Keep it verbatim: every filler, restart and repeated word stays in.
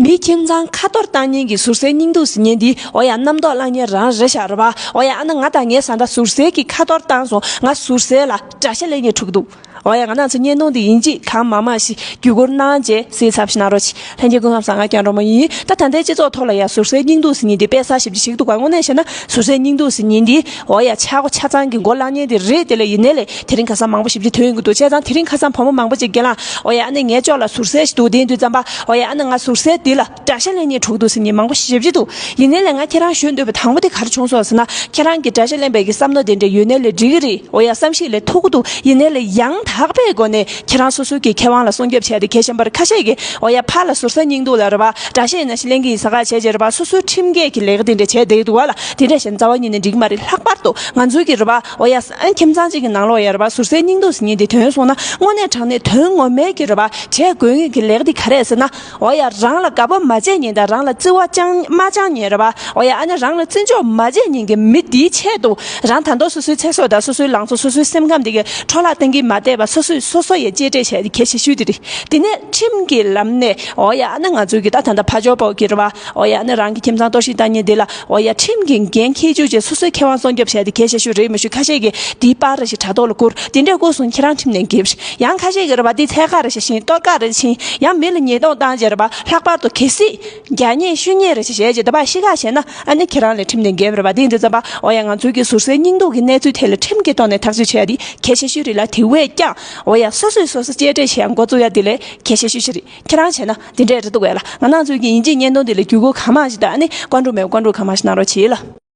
མི་ཁྱིམ་ཚང་ཁ་གཏོར་བཏང་མཁན་གྱི་ཟུར་ཟའི་སྙིང་སྡུག་ཟེར་མཁན་འདི་འོ་ཡ་རྣམ་རྟོག་ལངས་མཁན་རང་རེད་ཤག་རེད་པ། འོ་ཡ་ཨ་ན་ང་དང་ངའི་བཟའ་ཟླ་ཟུར་ཟའི་གི་ཁ་གཏོར་བཏང་སོང་། ང་ཟུར་ཟའི་ལ་དགྲ་ཤ་ལེན་མཁན་དྲུག་འདུག། འོ་ཡ་ང་རང་ཚོ་བརྙན་ཐུང་འདི་ཡིན་གཅིག་གང་མང་མང་ཞིག་བརྒྱུད་སྐུར་གནང་རྗེས་གཟིགས་ཚབ་ཞིག་གནང་རོགས་གྱིས། ལྷན་རྒྱས་སྐུ་ཁམས་བཟང་། ང་སྐྱབས་མགོན་རིན་པོ་ཆེ་ཡིན། ད་ད་ལྟའི་སྤྱི་ཚོགས་ཐོག་ལ་ཡ་ཟུར་ཟའི་སྙིང་སྡུག་ཟེར་མཁན་འདི་དཔེ་གསར་ཞེ་པོ་ཅིག་ཞིག་འདུག་ག། དངོས་གནས་བཤད་ན་ཟུར་ཟའི་སྙིང་སྡུག་ཟེར་མཁན་འདི་འོ་ཡ་ཆག་སྒོ་ཆ་ཚང་གི་མགོ་བརླག་མཁན་དེ་རེད། དེ་ལས་ཡིན་ནའི་ལས་དེ་རིང་ཁ་སང་མང་པོ་ཞེ་པོ་ཅིག་ཐོན་ཡོང་གི་འདུག། བྱས་ཙང་དེ་རིང་ཁ་སང་བུ་མོ་མང་པོ་ཅིག་སྒེར་ལངས་འོ་ཡ་ཨ་ནི་ངའི་ཕྱོགས་ལ་ཟུར་ཟའི་ཞིག་འདུག། དེ་ཡིན་དུས་ཙམ་པ་འོ་ཡ་ཨ་ནི་ང་ཟུར་ཟའི་འདི་ལ་དགྲ་ཤ་ལེན་མཁན་དྲུག་འདུག་ཟེར་མཁན་མང་པོ་ཞེ་པོ་ཅིག་འདུག། ཡིན་ནའི་ལས་ང་ཁྱེད་རང་ཞུ་འདོད་པ་དང་པོ་དེ་ག་རེ་བྱུང་སོང་ཟེར་ན། ཁྱེད་རང་གི་དགྲ་ཤ་ལེན་པའི་གི་བསམ་མནོ་དེ་འདྲ་ཡོད་ནའི་ལས་འགྲིག་གི་རེད། འོ་ཡ་བསམ་ཤེས་ལས་ཐུབ་ཀྱི་འདུག། ཡིན་ནའི་ལས་ཡང་དག་པའི་སྒོ་ནས་ཁྱེད་རང་སོ་སོའི་གི་ཁེ་དབང་ལ་སྲུང་སྐྱོབ་བྱས་ཏེ་གལ་ཆེན་པོ་རེད། ཁ་ཤས་ཀྱིས་འོ་ཡ་ཕར་ལ་ཟུར་ཟའི་སྙིང་སྡུག་ལ་རེད་པ། དགྲ་ཤ་ཡིན་ན་ཞིག་ལེན་གི་ཡིན་ཟེར་ག་བྱས་རྗེས་རེད་པ། སོ་སོའི་ཁྲིམས་འགལ་གྱི་ལས་ཀ་དེ་འདྲ་བྱས་བསྡད་ཀྱི་འདུག་བ་ལ། དེ་འདྲ་བྱས་ན་རྩ་བ་ཉིད་ནས་འགྲིག་མ་རེད། ལྷག་པར་དུ་ང་ཚོའི་གི་རེད་པ། འོ་ཡ་ཨ་ཁྱིམ་ཚང་གཅིག་གི་ནང་ལོགས་ཡ་རེད་པ། ཟུར་ཟའི་སྙིང་སྡུག་ཟེར་མཁན་དེ་ཐོན་སོང་ན་དངོས་གནས་དྲང་གནས་དོན་ངོ་མའི་གི་རེད་པ། བྱས་དགོས་ངེས་ཀྱི་ལས་ཀ་དེ་ག་རེ་རེད་ཟེར་ན། འོ་ཡ་རང་ལ་དགའ་པོ་མ་བྱས་མཁན་དང་རང་ལ་བརྩི་བ་ཅང་མ་བཅངས་མཁན་རེད་པ། འོ་ཡ་ཨ་ནི་རང་ལ་བརྩི་འཇོག་མ་བྱས་མཁན་གྱི་མི་དེའི་ཆེད་དུ་རང་ད་དུང་སོ་སོའི་ཚེ་སྲོག་དང་སོ་སོའི་ལང་ཚོ་སོ་སོའི་སེམས་ཁམས་དེ་གའི་འཕྲོ་བརླག་གཏོང་གི་མ་བསྡད་པ་སོ་སོས་སོ་སོ་ཡ་གཅེས་སྤྲས་བྱས་ཏེ་གལ་ཆེ་ཤོས་དེ་རེད། དེ་ནས་ཁྲིམས་ཀྱི་ལམ་ནས་འོ་ཡ་ཨ་ནི་ང་ཚོའི་གི་ད་ད་ལྟ་ཕ་ཇོ་པོ་གི་རེད་པ། འོ་ཡ་ཨ་ནི་རང་གི་ཁྱིམ་ཚང་གཏོར་བཤིག་བཏང་མཁན་དེ་ལ་འོ་ཡ་ཁྲིམས་ཀྱི་འགན་འཁྱེར་བཅུག་བྱས་སོ་སོའི་ཁེ་དབང་སྲུང་སྐྱོབ་བྱས་ཏེ་གལ་ཆེ་ཤོས་རེད། མི་ཞུ་ཁ་ཤས་ཀྱིས་དེའི་པར་རེ་ཞིག་དྲ་ཐོག་ལ་བསྐུར། དེ་འདྲས་བསྐུར་སོང་ཁྱེད་རང་ཁྲིམས་ནས་འགེབས། ཡང་ཁ་ཤས་ཀྱིས་རེད་པ། འདི་ཚད་བཀག་རེ་ཞིག་ཤིང་གཏོར་བཀག་རེ་ཕྱིན། ཡང་མི་ལ་ཉེས་རྡུང་བཏང་བྱས་རེད་པ། ལྷག་པར་དུ་གལ་སྲིད་རྒྱག་ཉེས་ཤུ་ཉེས་རེ་ཞིག་བྱས་རྗེས་ད་པ་ཤི་ཁ་བྱས་ན་ཨ་ནི་ཁྱེད་རང་ལ་ཁྲིམས་ནས་འགེབས་རེད་པ། དེ་ཡིན་དུས་ཙམ་པ་འོ་ཡ་ང་ཚོའི་གི་ཟུར་ཟའི་སྙིང་སྡུག་གི་གནས་ཚུལ་ཐད་ལ་ཁྲིམས་ཀྱི་ཐོག་ནས་ཐག་གཅོད་བྱས་ཏེ་གལ་ཆེ་ཤོས་རེད་ལ། དེ་བས་ཀྱང་འོ་ཡ་སོ་སོས་སོ་སོ་གཅེས་སྤྲས་བྱས་འགོ་བཙུགས་ཡ་དེ་ལས་གལ་ཆེ་ཤོས་ཤིག་རེད། ཁྱེད་རང་བྱས་ན་དེ་འདྲས་རེད་འདུག་གས་ལ། ང་རང་ཚོའི་གི་ཡིན་གཅིག་བརྙན་ཐུང་དེ་ལ་བརྒྱུད་སྐུར་གང་མང་ཞིག་དང་ཨ་ནི་བཀའ་འདྲི་མེད་བཀའ་འདྲི་གང་མང་ཞིག་གནང་རོགས་བྱེད་ལ།